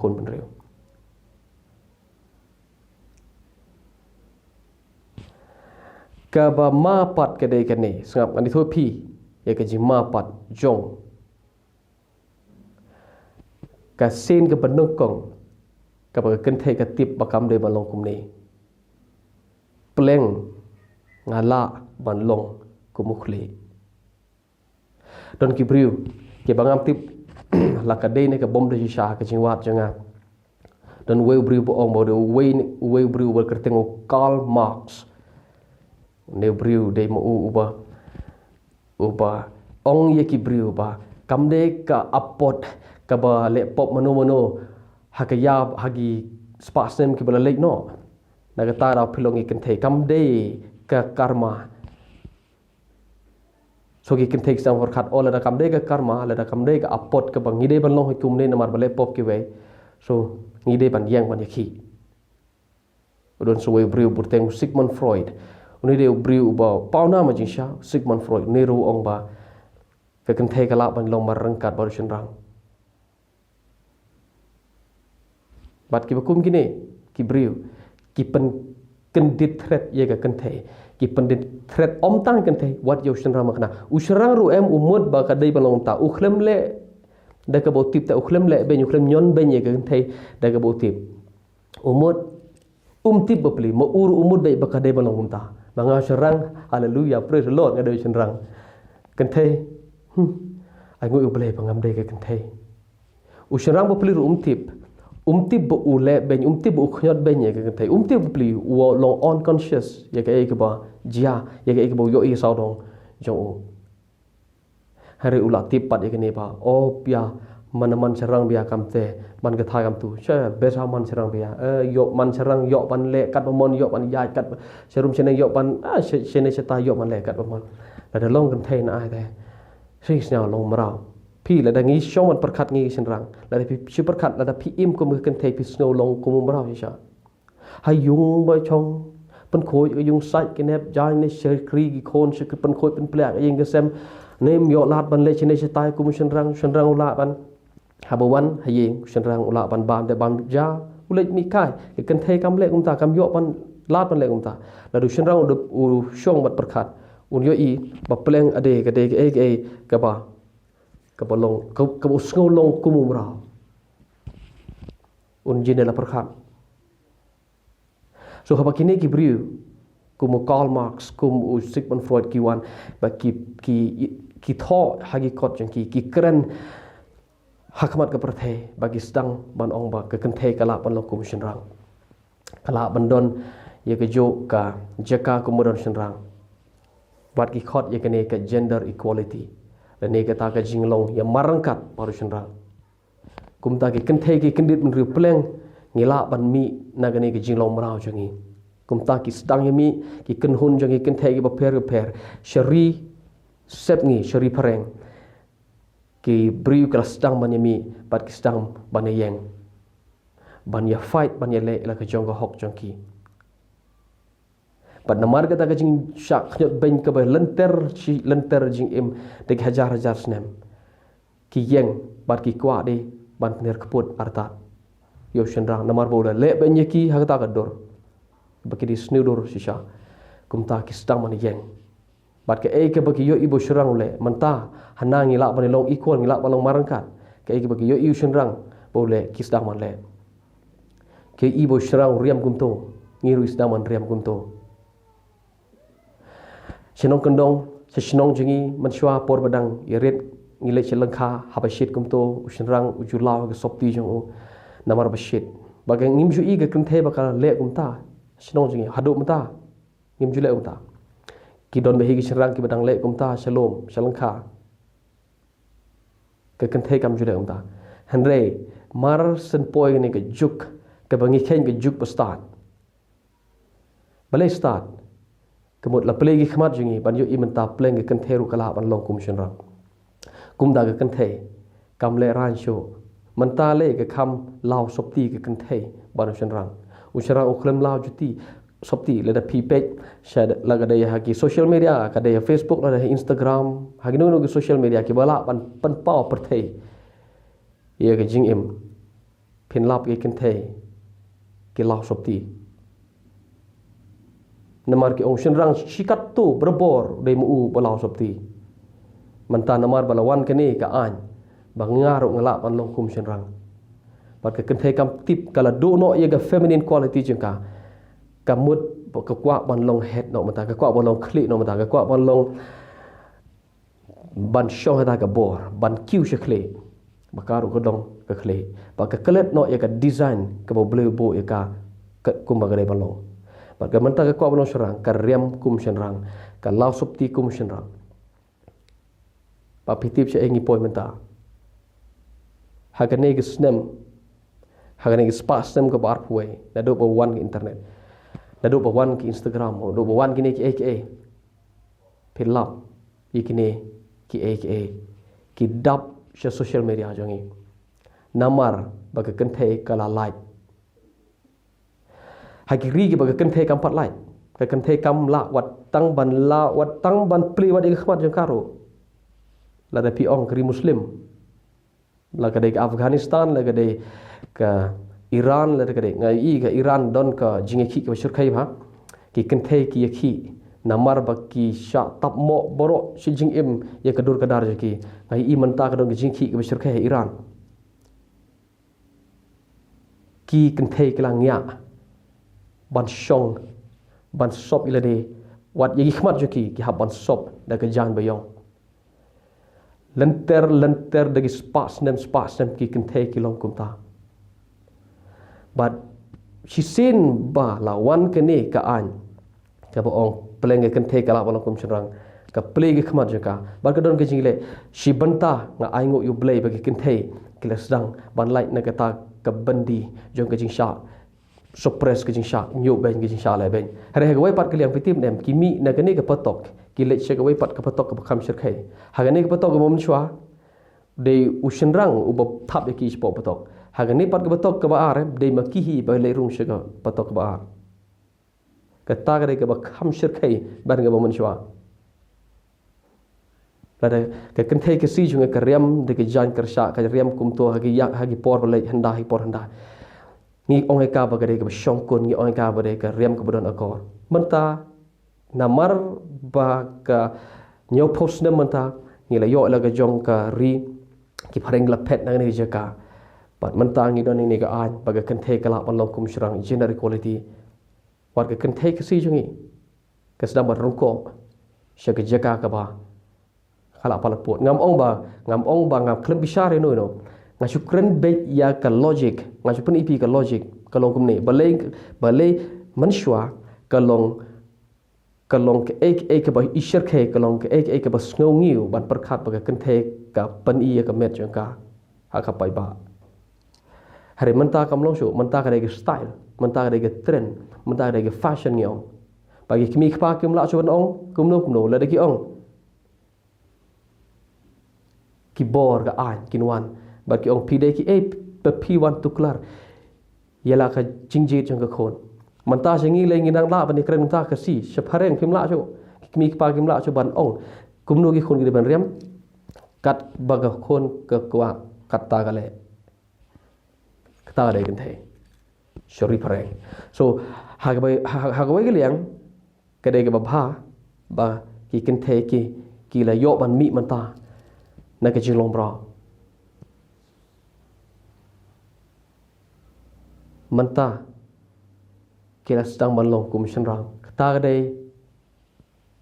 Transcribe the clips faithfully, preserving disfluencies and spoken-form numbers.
khun bynriew. Kaba ma pat ka dei kane, sngap, ngan ïathuh phi ïa ka jingma pat jong ka sien kaba nyngkong kaba ka kynthei ka tip ba kam dei ban long kumne. Pleng nga lah ban long kum u khlieh. Don ki briew kiba ngam tip la ka dei ne ka bym dei shisha ka jingwad jong nga. Don uwei u briew ba ong ba u dei uwei, uwei u briew uba kyrteng u Karl Marx. Une u briew dei ma u uba, uba ong ïa ki briew ba kam dei ka apot kaba leh pop mano mano ha ka ïap ha ki spah snem kiba la leit noh. Na kata daw phi long i kynthei, kam dei ka karma. So ki kynthei ki sdang pyrkhat, o lada kam dei ka karma, lada kam dei ka apot kaba ngi dei ban long hi kumne namar ba leh pop kiwei, so ngi dei ban ïeng ban ïakhih. U don sa uwei u briew ba kyrteng u Sigmund Freud. Une dei u briew uba pawnam ha jingshisha. Sigmund Freud une ruh u ong ba ka kynthei ka lah ban long marryngkat bad u shynrang. Bad kiba kum kine ki briew ki pynkyndit thret ïa ka kynthei, ki pynkyndit thret ym tang kynthei, wat ïa u shynrang ma kane. U shynrang ruh em u mut ba ka dei ban long kumta, u khlem leh da kaba u tip te, u khlem leh beiñ, u khlem ñion beiñ ïa ka kynthei da kaba u tip. U mut um tip bapli, ma u ruh u mut beit ba ka dei ban long kumta. Ma nga u shynrang, haleluya, praise the Lord, nga dei u shynrang. Kynthei, hmm, ai nguh ïa u Blei ba ngam dei ka kynthei. U shynrang bapli ruh um tip. Um tip ba u leh beiñ, um tip ba u khñiot beiñ ïa ka kynthei. Um tip bapli, u long unconscious ïa kaei kaba jia, ïa kaei kaba u ïohi sawdong jong u. Hynrei u la tip pat ïa kane ba, o pia, man, man shynrang bia kamte, man kata kamtu. Sha besa man shynrang bia. Eh, ïoh man shynrang, ïoh ban leh katba mon, ïoh ban ïaid katba sharum shane, ïoh ban, ah, sha-, shane shatai, ïoh ban leh katba mon. Lada long kynthei na ai te, shisha long mraw. Phi, lada ngi shong ban pyrkhat ngi shynrang, lada phi shu pyrkhat, lada phi im kum ka kynthei, phi sngew long kum u mraw shisha. Ha ïung ba chong, pynkhuid ka ïung sait, ki nep jaiñ ne shakri ki khun, shakri pynkhuid pynpliah ka ïing ka sem. Ym ïoh lad ban leh shane shatai kum u shynrang, shynrang u lah ban, haba wan ha ïing, u shynrang u lah ban bam te bam ja, u leit mih kai. Ka kynthei kam leh kumta, kam ïoh ban lad ban leh kumta. Lada u shynrang u dep, u shong bad pyrkhat, un ïohi ba pleng ade ka dei kaei kaei kaba, kaba long, ka-, kaba u sngew long kum u mraw. Un jin la pyrkhat. So haba kine ki briew kum u Karl Marx, kum u Sigmund Freud ki wan, ba ki, ki, ki thoh ha ki kot jong ki, ki kren ha khmat ka pyrthei, ba ki sdang ban ong ba ka kynthei ka lah ban long kum u shynrang. Ka lah ban don ïa kajuh ka jaka kum ba don shynrang. Bad ki khot ïa kane ka gender equality. Lane kata ka jinglong ïa marryngkat bad u shynrang. Kumta ki kynthei ki kyndit bynriew pleng, ngi lah ban mih na kane ka jinglong mraw jong ngi. Kumta ki sdang ïa mih, ki kynhun jong ngi kynthei kiba pher kiba pher. Sha ri sep ngi, sha ri phareng, ki briew ki la sdang ban ïa mih, bad ki sdang ban ïa ïeng, ban ïa fight, ban ïa leh ïa la ka jong ka hok jong ki. Bad namar kata ka jingshah khñiot beiñ kaba lynter shi lynter jingim da ki hajar hajar snem, ki ïeng bad ki kwah de ban pynhiar kput artat ïa u shynrang, namar ba u la leh beiñ ïa ki ha kata ka dur ba ki dei sniew dur shisha. Kumta ki sdang ban ïeng. Bad kaei kaba ki ïohi ba u shynrang u leh, mynta hana ngi lah ban long equal, ngi lah ban long marryngkat. Kaei kaba ki ïohi u shynrang ba u leh, ki sdang ban leh. Ki ïohi ba u shynrang u riam kumto, ngi ruh sdang ban riam kumto. Shnong kyndong, sha shnong jong ngi, mynshuwa por ba dang ïarit, ngi leit sha lyngkha, haba shit kumto, u shynrang u ju law ka sopti jong u namar ba shit. Ba ka ngim ju i ka kynthei ba ka leh kumta. Shnong jong ngi, haduh mynta ngim ju leh kumta. Ki don ba hi ki shynrang kiba dang leh kumta sha lum, sha lyngkha. Ka kynthei kam ju leh kumta. Hynrei mar shen poi kane ka juk kaba ngi kheiñ ka juk ba stad. Balei stad? Ka mut la plie ki khmat jong ngi ban ïohi mynta pleng ka kynthei ruh ka lah ban long kum shynrang. Kumta ka kynthei kam lehraiñ shuh. Mynta lei ka kham law sopti ka kynthei bad u shynrang. U shynrang u khlem law juti sopti. Lada phi peit sha la ka dei ha ki social media, ka dei ha Facebook, la dei ha Instagram, ha kino kino ki social media kiba lah ban pynpaw pyrthei ïa ka jingim. phin lap ïa ki kynthei ki law sopti. Namar ki ong shynrang shi katto barabor dei ma u ba law sopti. Mynta namar ba la wan kane ka aiñ ba nga ruh nga lah ban long kum shynrang. Bad ka kynthei kam tip ka la duh noh ïa ka feminine quality jong ka. Ka mut ka kwah ban long head noh mynta, ka kwah ban long khlieh noh mynta, ka kwah ban long ban shong hata ka bor, ban kiew sha khlieh. Ba ka ruh ka dong ka khlieh. Ba ka klet noh ïa ka design kaba u Blei u buh ïa ka, ka kumba ka dei ban long. Bad ka mynta ka kwah ban long shynrang, ka riam kum shynrang, ka law sopti kum shynrang. Ba phi tip shaei ngi poi mynta. Ha kane ka snem, ha kane ka spah snem kaba arphew wei, naduh ba wan ka internet, naduh ba wan ka Instagram, naduh ba wan kine kiei kiei. Phi lap ïa kine kiei kiei ki dap sha social media jong ngi. Namar ba ka kynthei ka la lait. Ha ki ri kiba ka kynthei kam pat lait, ka kynthei kam lah wat tang ban lah wat tang ban plie wat ïa ka khmat jong ka ruh. Lada phi ong ka ri Muslim, la ka dei ka Afghanistan, la ka dei ka Iran, la ka dei, nga i ka Iran don ka jingïakhih kaba shyrkhei bha. Ki kynthei ki ïakhih namar ba ki shah tap moh baroh shi jingim ïa ka dur ka dar jong ki. Nga i mynta ka don ka jingïakhih kaba shyrkhei ha Iran. Ki kynthei ki la ngiah ban shong, ban sop ïa lade, wat ïa ki khmat jong ki ki hap ban sop da ka jaiñ ba ïong. Lynter lynter da ki spah snem spah snem ki kynthei ki long kumta. Bad shisien ba la wan kane ka aiñ kaba ong pyrshah ka kynthei ka lah ban long kum shynrang, ka plie ka khmat jong ka. Bad ka don ka jingleh, shi bynta nga ai nguh ïa u Blei ba ki kynthei ki la sdang ban lait na kata ka byndi jong ka jingshah suppress, ka jingshah ñiuh beiñ, ka jingshah leh beiñ. Hynrei ha kawei pat ka liang phi tip ne em, ki mih na kane ka patok ki leit sha kawei pat ka patok kaba kham shyrkhei. Ha kane ka patok kaba mynshuwa dei u shynrang uba thap ïa ki shapoh patok. Ha kane pat ka patok kaba ar, em, dei ma ki hi ba leit rung sha ka patok kaba ar. Kata ka dei kaba kham shyrkhei ban kaba mynshuwa. Lada ka kynthei Khasi jong nga ka riam da ka jaiñ ka rshah, ka riam kumto ha ki ïa, ha ki por ba leit hyndai, ha ki por hyndai. Ngi ong ïa ka ba ka dei kaba shongkun, ngi ong ïa ka ba dei ka riam kaba don akor. Mynta namar ba ka hynñiewphew snem mynta ngi la ïoh la ka jong ka ri, ki phareng la phet na kane ka jaka. Bad mynta ngi don ïa kane ka aiñ ba ka kynthei ka lah ban long kum shynrang, gender equality. Wat ka kynthei Khasi jong ngi ka sdang ban rung koh sha ka jaka kaba ka lah palat pud. Ngam ong ba, ngam ong ba ngam khlem bishar ïa no ïa no. Nga shu kren beit ïa ka logic, nga shu pyni ïa phi ka logic, ka long kumne. Balei, balei mynshuwa ka long, ka long kaei kaei kaba i shyrkhei, ka long kaei kaei kaba sngew ngiew ban pyrkhat ba ka kynthei ka pyni ïa ka met jong ka ha ka paidbah. Hynrei mynta kam long shuh, mynta ka dei ka style, mynta ka dei ka trend, mynta ka dei ka fashion ngi ong. Ba ki kmie kpa kim lah shuh ban ong kumno kumno, lada ki ong ki bor ka aiñ kin wan. Bad ki ong phi dei kiei ba phi wan tuklar ïa la ka jingjied jong ka khun. Mynta sha ngi lei ngi nang lah ban ïakren mynta Khasi, sha phareng phim lah shuh. Ki kmie kpa kim lah shuh ban ong kumno ki khun ki dei ban riam. Katba ka khun ka kwah kata ka leh. Kata ka dei kynthei sha ri phareng. So ha kawei, ha, ha kawei ka liang ka dei kaba bha ba ki kynthei ki, ki la ïoh ban mih mynta na ka jinglong bra. Mynta ki la sdang ban long kum shynrang. Kata ka dei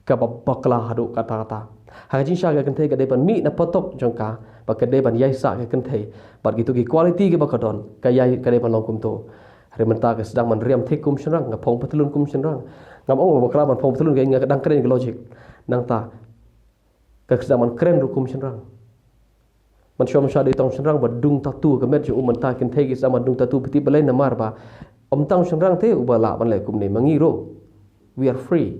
kaba bakla haduh katta katta. Ha ka jingshah ka kynthei ka dei ban mih na patok jong ka, ba ka dei ban ïaisah ka kynthei. Bad kito ki quality kiba ka don ka ïai, ka dei ban long kumto. Hynrei mynta ka sdang ban riam thik kum shynrang, ka phong patlun kum shynrang. Ngam ong ba bakla ban phong patlun, ka nga ka dang kren ka logic. Nangta ka sdang ban kren ruh kum shynrang. Mynshuwa mynshuwa dei tang shynrang ba dung tattoo ka met jong u, mynta kynthei ki sdang ban dung tattoo. Phi tip balei? Namar ba ym tang shynrang te uba lah ban leh kumne, ma ngi ruh we are free.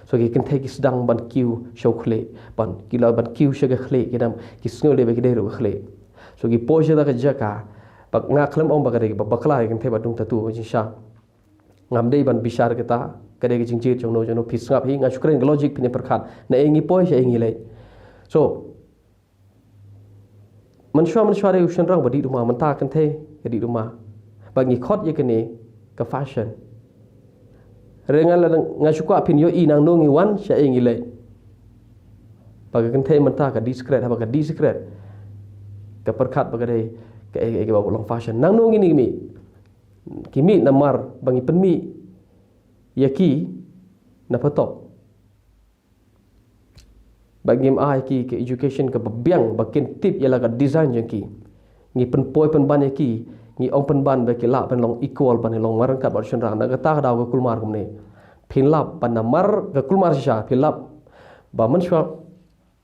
So ki kynthei ki sdang ban kiew sha u khlieh, ban, ki la ban kiew sha ka khlieh, ki dang, ki sngew lei ba ki dei ruh ka khlieh. So ki poi sha ka jaka, ba nga khlem ong ba ka dei ba bakla ïa ki kynthei ba dung tattoo, jingshah. Ngam dei ban bishar kata, ka dei ka jingjied jong no jong no, phi sngap hi, nga shu kren ka logic, phin ïa pyrkhat naei ngi poi, shaei ngi leit. So mynshuwa mynshuwa dei u shynrang ba dih duma, mynta kynthei ka dih duma. ba ngi khot ïa kane ka fashion. Hynrei nga la nga shu kwah phin ïohi nangno ngi wan, shaei ngi leit. Ba ka kynthei mynta ka discret, haba ka discret, ka pyrkhat ba ka dei kaei kaei kaba long fashion. Nangno ngin ïa mih? Ki mih namar ba ngi pynmih ïa ki na phatok. Ba ngim ai ki ka education kaba biang ba kin tip ïa la ka design jong ki. Ngi pynpoi pynban ïa ki, ngi ong pynban ba ki lah ban long equal, ban long marryngkat bad shynrang. Na kata ka daw ka kulmar kumne. Phin lap ba namar ka kulmar shisha, phin lap ba mynshuwa,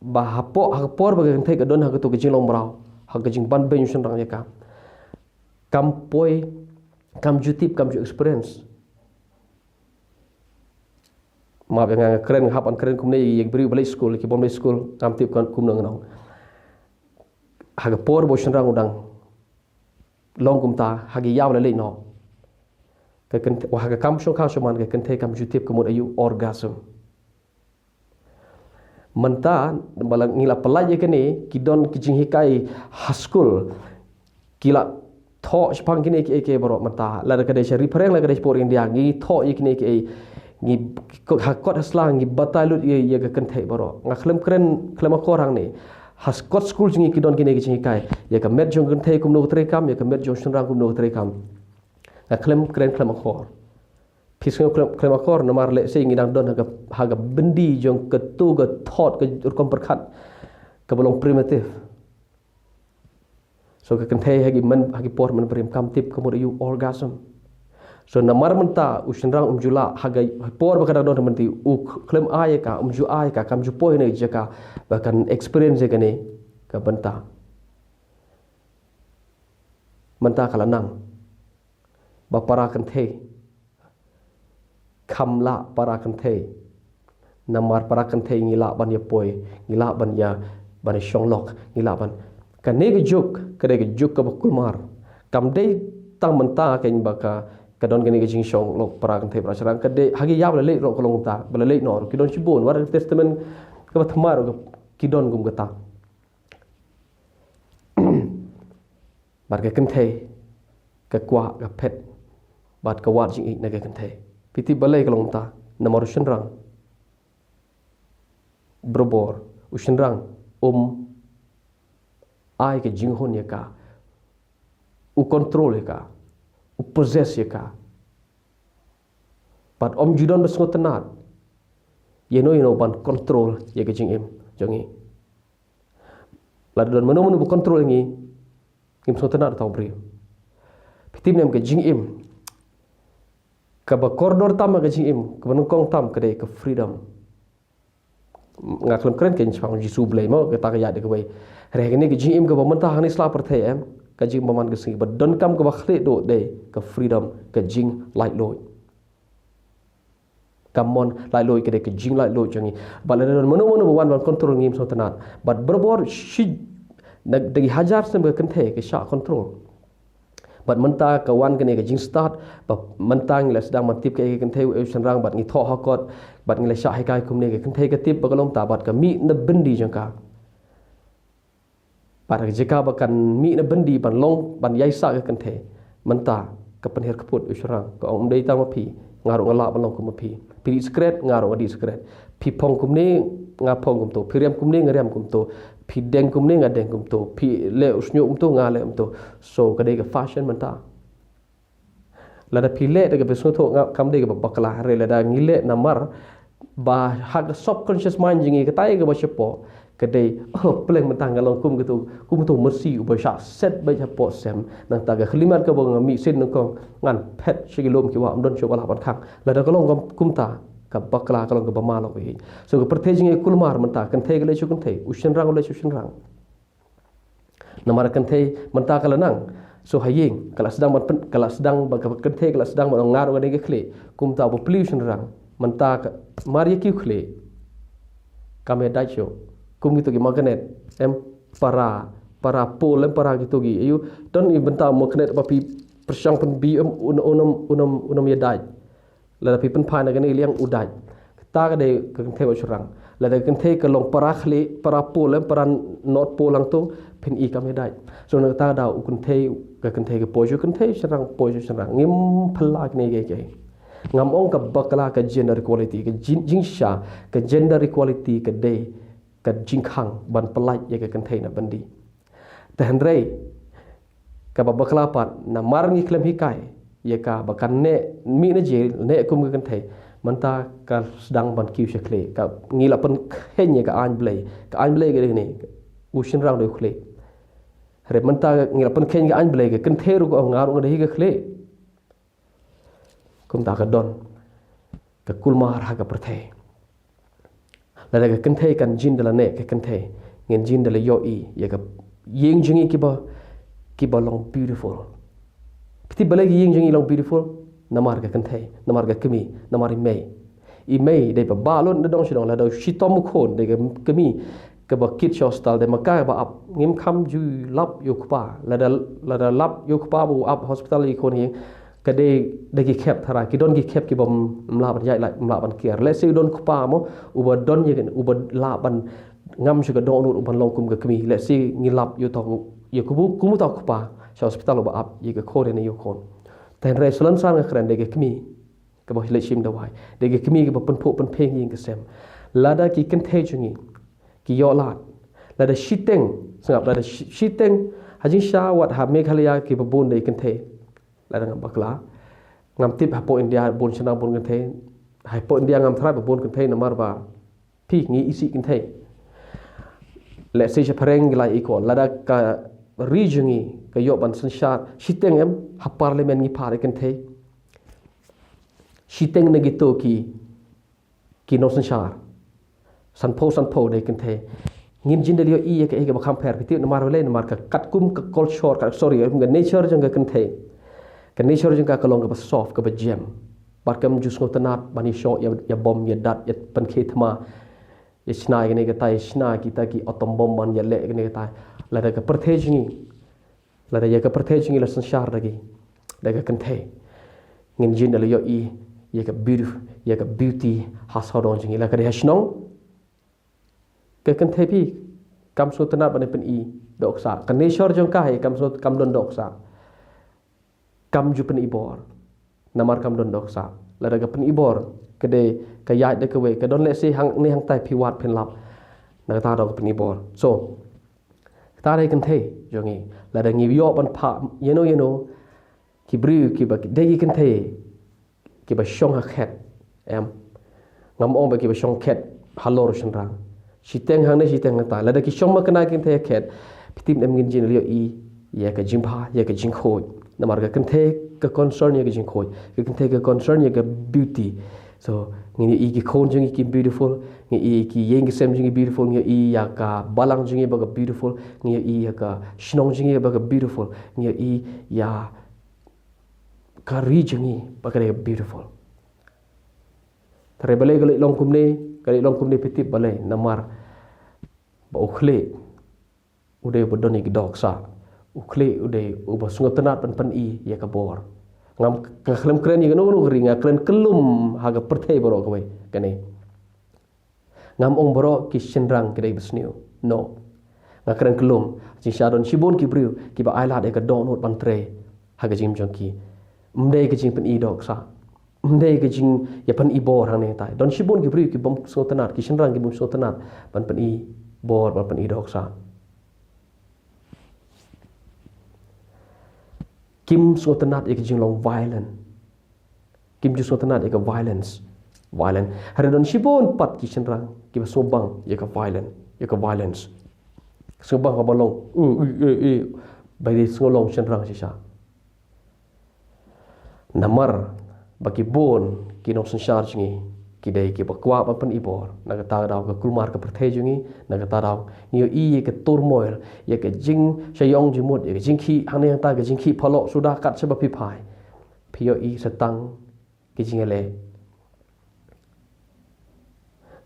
ba hapoh, ha ka por ba ka kynthei ka don ha kato ka jinglong mraw, ha ka jingban beiñ u shynrang ïa ka, kam poi, kam ju tip, kam ju experience. Map ïa nga, nga kren, nga hap ban kren kumne ïa ki briew ba leit skul, ki bym leit skul, kam tip kan kumno ngan ong. Ha ka por ba u shynrang u dang long kumta, ha ki ïaw la leit noh. Ka kynthei, ha ka kam shongkha shongman, ka kynthei kam ju tip ka mut aïu orgasm. Mynta ba la ngi la pyllait ïa kane, ki don ki jinghikai ha skul, ki la thoh shaphang kine kiei kiei baroh mynta. Lada ka dei sha Ri Phareng, lada ka dei shapoh India, ngi thoh ïa kine kiei. Ngi, ha kot ha sla ngi batai lut ïa, ïa ka kynthei baroh. Nga khlem kren, khlem akor hangne. Ha kot skul jong ngi ki don kine ki jinghikai. Ïa ka met jong kynthei kumno ka treikam, ïa ka met jong shynrang kumno ka treikam. Nga khlem kren, khlem akor. Phi sngew khlem, khlem akor namar lehse ngi dang don ha ka, ha ka byndi jong kato ka thot, ka rukom pyrkhat kaba long primitive. So ka kynthei ha ki myn, ha ki por mynbarim kam tip ka mut aïu orgasm. So namar mynta u shynrang um ju lah, ha ka por ba ka dang don mynta u khlem ai ïa ka, um ju ai ïa ka, kam ju poi ha kane ka jaka ba kan experience ïa kane ka bynta. Mynta ka la nang ba para kynthei, kham lah para kynthei. Namar para kynthei ngi lah ban ïa poi, ngi lah ban ïa, ban ïa shong lok, ngi lah ban. Kane ka juk ka dei ka juk kaba kulmar. Kam dei tang mynta kein ba ka, ka don kane ka jingshong lok para kynthei para shynrang, ka dei ha ki ïaw ba la leit ruh ka long kumta, ba la leit noh ruh ki don shibun, wat ha ka Testament kaba thymmai ruh ki don kum kata. Bad ka kynthei ka kwah, ka phet, bad ka wad jingïeit na ka kynthei. Phi tip balei ka long kumta? Namar u shynrang, barabor u shynrang um ai ka jinghun ïa ka, u control ïa ka, u possess ïa ka. Bad um ju don ba sngewtynnat ïa no ïa no ban control ïa ka jingim jong ngi. Lada don mano mano ba control ïa ngi, ngim sngewtynnat, uta u briew. Phi tip ne em, ka jingim kaba kordor tam, ka jingim kaba nyngkong tam ka dei ka freedom. Nga khlem kren kein shaphang u Jisu Blei mo, kata ka ïaid da kawei. Hynrei kane ka jingim kaba mynta hangne sla pyrthei em, ka jingim ba man ka sngi, ba donkam kaba khlieh duh dei ka freedom, ka jinglaitluid. Ka mon laitluid ka dei ka jinglaitluid jong ngi. Bad lada don mano mano ba wan ban control, ngim sngewtynnat. Bad barabor shi, da ki hajar snem ka kynthei ka shah control. Bad mynta ka wan kane ka jingstad, bad mynta ngi la sdang ban tip kaei ka kynthei, u shynrang, bad ngi thoh ha kot, bad ngi la shah hikai kumne, ka kynthei ka tip ba ka long kumta, bad ka mih na byndi jong ka. Bad ha ka jaka ba kan mih na byndi ban long, ban ïaisah ka kynthei, mynta ka pynhiar kput u shynrang, ka ong, ym dei tang ma phi, nga ruh nga lah ban long kum ma phi. Phi dih sikret, nga ruh nga dih sikret. Phi phong kumne, nga phong kumto. Phi riam kumne, nga riam kumto. Phi deng kumne, nga deng kumto. Phi leh u shñiuh kumto, nga leh kumto. So ka dei ka fashion mynta. Lada phi leh da kaba sngewthuh, nga, kam dei kaba bakla, hynrei lada ngi leh namar ba ha ka subconscious mind jong ngi, katai kaba shapoh ka dei, oh, pleng mynta nga long kum kito, kum kito u masi uba shah set beit hapoh sem, nangta ka khyllipmat kaba nga mih sien nyngkong, ngan phet sha ki lum ki wah, ym don shuh ba lah ban khang. Lada ka long kum, kumta, ka bakla, ka long kaba ma lok ïa. So ka pyrthei jong ngi kulmar mynta, kynthei ka leit sha kynthei, u shynrang u leit sha shynrang. Namar kynthei mynta ka la nang. So ha ïing ka la sdang ban pyn-, ka la sdang ba ka kynthei ka la sdang ban ong, nga ruh nga dei ka khlieh. Kumta ba plie u shynrang mynta ka mar ïa ki u khlieh. Kam ïa dait shuh. Kum kito ki magnet, em, para, para pole, em, para kito ki. Aïu, don i bynta magnet ba phi pyrshang pynbei, em, un, un, un, un, un ïa dait. Lada phi pynphai na kane ka liang u dait. Kata ka dei ka kynthei bad u shynrang. Lada ka kynthei ka long para khlieh, para pole, para North Pole hangto, phin i kam ïadait. So na kata ka daw u kynthei, ka kynthei ka poi sha u kynthei, shynrang poi sha u shynrang. Ngim phylla kine kiei kiei. Ngam ong ka bakla ka gender equality, ka jin-, jingshisha, ka gender equality ka dei ka jingkhang ban pyllait ïa ka kynthei na byndi. Te hynrei kaba bakla pat, namar ngi khlem hikai ïa ka ba kan neh mih na jail, neh kum ka kynthei, mynta ka sdang ban kiew sha khlieh. Ka, ngi la pynkheiñ ïa ka aiñ Blei. Ka aiñ Blei ka dei kane, u shynrang u dei u khlieh. Hynrei mynta ngi la pynkheiñ ka aiñ Blei, ka kynthei ruh ka ong, nga ruh nga dei hi ka khlieh. Kumta ka don ka kulmar ha ka pyrthei. Lada ka kynthei kan jin da la neh ka kynthei, ngin jin da la ïohi ïa ka ïing jong ngi kiba, kiba long beautiful. Phi tip balei ka ïing jong ngi long beautiful? Namar ka kynthei, namar ka kmie, namar i mei. I mei dei ba bah lut na dong sha dong, lada u shitom u khun, dei ka kmie kaba kit sha hospital, dei ma ka ba ap. Ngim kham ju lap ïa u kpa. Lada, lada lap ïa u kpa ba u ap hospital ïa i khun hi, ka dei da ki khep tharai, ki don ki khep kiba ym lah ban ïaid lait, ym lah ban kiar. Let's say u don kpa mo, uba don ïa ka, uba lah ban ngam sha ka dohnud, uban long kum ka kmie. Let's say ngi lap ïa uta u, ïa u, kum uta u kpa sha hospital uba ap ïa ka khun ne ïa u khun. Te hynrei slem san nga kren dei ka kmie kaba leit shim dawai. Dei ka kmie kaba pynphuh pynpheng ïing ka sem. Lada ki kynthei jong ngi ki ïoh lad, lada shiteng, sngap, lada shi-, shiteng, ha jingshisha wat ha Meghalaya kiba bun dei kynthei. Lada ngam bakla, ngam tip hapoh India bun shynrang bun kynthei. Hapoh India ngam tharai ba bun kynthei namar ba phi ngi isih kynthei. Let's say sha phareng ngi la ïoh, lada ka ri jong ngi ka ïoh ban synshar, shiteng em ha parliament ngi phah ïa kynthei. Shiteng na kito ki, ki nongsynshar. Sanphew, sanphew dei kynthei. Ngin jin da la ïohi ïa kaei kaba kham pher, phi tip namar balei? Namar ka katkum ka culture, ka, sorry, ka nature jong ka kynthei. Ka nature jong ka ka long kaba soft, kaba jem. Bad kam ju sngewtynnat ban ïashoh, ïa, ïabom, ïadat, ïapynkhie thma, ïashna ïa kane katai, ïashna kita ki atom bomb ban ïaleh ïa kane katai. Lada ka pyrthei jong ngi, lada ïa ka pyrthei jong ngi la synshar da ki, da ka kynthei, ngin jin da la ïohi ïa ka beauty, ïa ka beauty ha sawdong jong ngi. La ka dei ha shnong, ka kynthei phi kam sngewtynnat ban pyni dohksah. Ka nature jong ka hi kam sngew, kam don dohksah. Kam ju pyni bor. Namar kam don dohksah. Lada ka pyni bor, ka dei ka ïaid da kawei, ka don lehse hangne hangtai phi wad phin lap. Na kata ka daw ka pyni bor. So kata dei kynthei jong ngi. Lada ngi ïoh ban phah ïano ïano ki briew kiba dei ki kynthei kiba shong ha khet, em. Ngam ong ba kiba shong khet halor u shynrang. Shiteng hangne shiteng hangta. Lada ki shong makna ki kynthei ha khet, phi tip em ngin jin da la ïohi ïa ka jingbha, ïa ka jingkhuid. Namar ka kynthei ka concern ïa ka jingkhuid. Ka kynthei ka concern ïa ka beauty. So ngi ïohi ki khun jong ngi ki beautiful, ngi ïohi ki ïing ki sem jong ngi beautiful, ngi ïohi ïa ka balang jong ngi ba ka beautiful, ngi ïohi ïa ka shnong jong ngi ba ka beautiful, ngi ïohi ïa ka ri jong ngi ba ka dei beautiful. Te balei ka leit long kumne, ka leit long kumne, phi tip balei? Namar ba u khlieh u dei uba don ïa ki dohksah. U khlieh u dei uba sngewtynnat ban pyni ïa ka bor. Ngam, nga khlem kren ïa kano kano ka ri, nga kren kyllum ha ka pyrthei baroh kawei kane. Ngam ong baroh ki shynrang ki dei basniew. No. Nga kren kyllum. Jingshisha don shibun ki briew kiba ailad ïa ka dohnud ban trei ha ka jingim jong ki. Ym dei ka jingpyni dohksah. Ym dei ka jingïapyni bor hangne hangtai. Don shibun ki briew ki bym sngewtynnat, ki shynrang ki bym sngewtynnat ban pyni bor, ban pyni dohksah. Kim sngewtynnat ïa ka jinglong violent. Kim ju sngewtynnat ïa ka violence. Violent. Hynrei don shibun pat ki shynrang kiba sngewbang ïa ka violent, ïa ka violence. Sngewbang kaba long, uh, uh, uh, uh. Ba dei sngewlong shynrang shisha. Namar ba ki bun ki nongsynshar jong ngi ki dei kiba kwah ban pyni bor. Na kata ka daw ka kulmar ka pyrthei jong ngi, na kata ka daw ngi ïohi ïa ka turmoil, ïa ka jingshaiong jingmut, ïa ka jingkhih hangne hangta, ka jingkhih phalok suda kat shaba phi phai. Phi ïohi sa tang ki jingïaleh.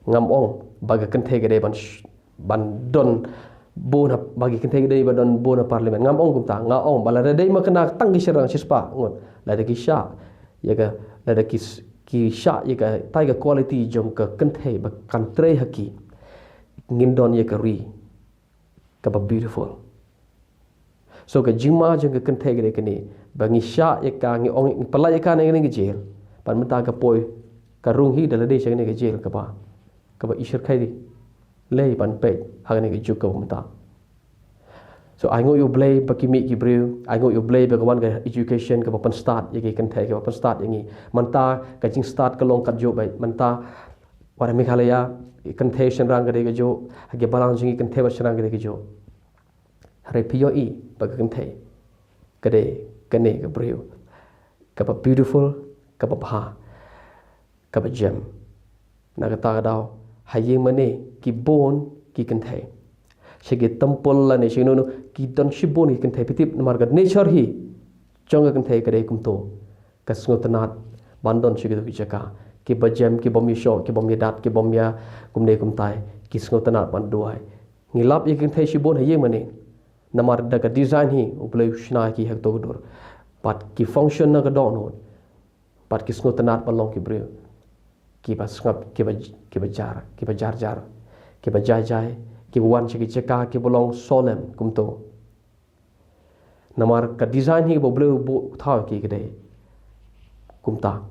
Ngam ong ba ka kynthei ka dei ban sh-, ban don bun ha, ba ka kynthei ka dei ban don bun ha parliament. Ngam ong kumta, nga ong ba lada dei ma kane tang ki shynrang shispah ngut, lada ki shah ïa ka, lada ki s-, ki shah ïa katai ka quality jong ka kynthei ba kan trei ha ki, ngin don ïa ka ri kaba beautiful. So ka jingma jong ka kynthei ka dei kane, ba ngi shah ïa ka, ngi ong, ngi pyllait ïa ka na kane ka jail, bad mynta ka poi, ka rung hi da lade sha kane ka jail kaba, kaba i shyrkhei lei ban peit ha kane ka juk kaba mynta. So ai nguh ïa U Blei ba ki mih ki briew, ai nguh ïa U Blei ba ka wan ka education kaba pynstad ïa ki kynthei, kaba pynstad ïa ngi. Mynta ka jingstad ka long katjuh beit, mynta wat ha Meghalaya, kynthei shynrang ka dei kajuh, ha ki balang jong ngi kynthei bad shynrang ka dei kajuh. Hynrei phi ïohi ba ka kynthei ka dei kane ka briew kaba beautiful, kaba bha, kaba jem. Na kata ka daw, ha ïing mane ki bun ki kynthei. Sha ki temple lane sha kino kino ki don shibun ki kynthei, phi tip, namar ka nature hi jong ka kynthei ka dei kumto. Ka sngewtynnat ban don sha kito ki jaka, kiba jem, kibym ïashoh, kibym ïadat, kibym ïa kumne kumtai, ki sngewtynnat ban duwai. Ngi lap ïa ki kynthei shibun ha ïing mane, namar da ka design hi U Blei u shna ïa ki ha kato ka dur. Bad ki function na ka dohnud, bad ki sngewtynnat ban long ki briew kiba sngap, kiba, kiba jar, kiba jar jar, kiba jai jai, kiba wan sha ki jaka kiba long solemn kumto. Namar ka design hi ba U Blei u buh, u thaw ïa ki ka dei kumta.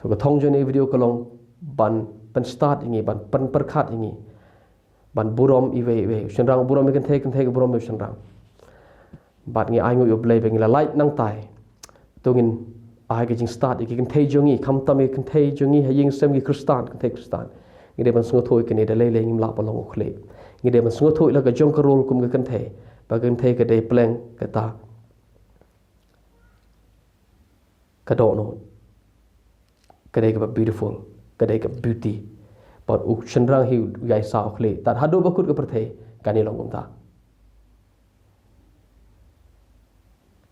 So ka thong jong kane ka video ka long ban pynstad ïa ngi, ban pynpyrkhat ïa ngi, ban burom iwei iwei, u shynrang u burom ïa ka kynthei, kynthei ka burom ïa u shynrang. Bad ngi ai nguh ïa U Blei ba ngi la lait nangtai. To ngin ai ka jingstad ïa ki kynthei jong ngi, khamtam ïa ki kynthei jong ngi ha ïing sem, ki Khristan, kynthei Khristan. Ngi dei ban sngewthuh ïa kane, da lei lei ngim lah ban long u khlieh. Ngi dei ban sngewthuh ïa la ka jong ka role kum ka kynthei, ba ka kynthei ka dei pleng kata ka dohnud, ka dei kaba beautiful, ka dei ka beauty. Bad u shynrang hi u ïai sah u khlieh. Tad haduh ba kut ka pyrthei kan ïalong kumta.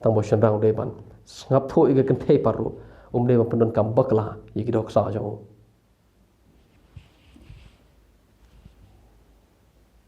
Tang ba u shynrang u dei ban sngap thuh ïa ka kynthei pat ruh, um dei ban pyndonkam bakla ïa ki dohkha jong u.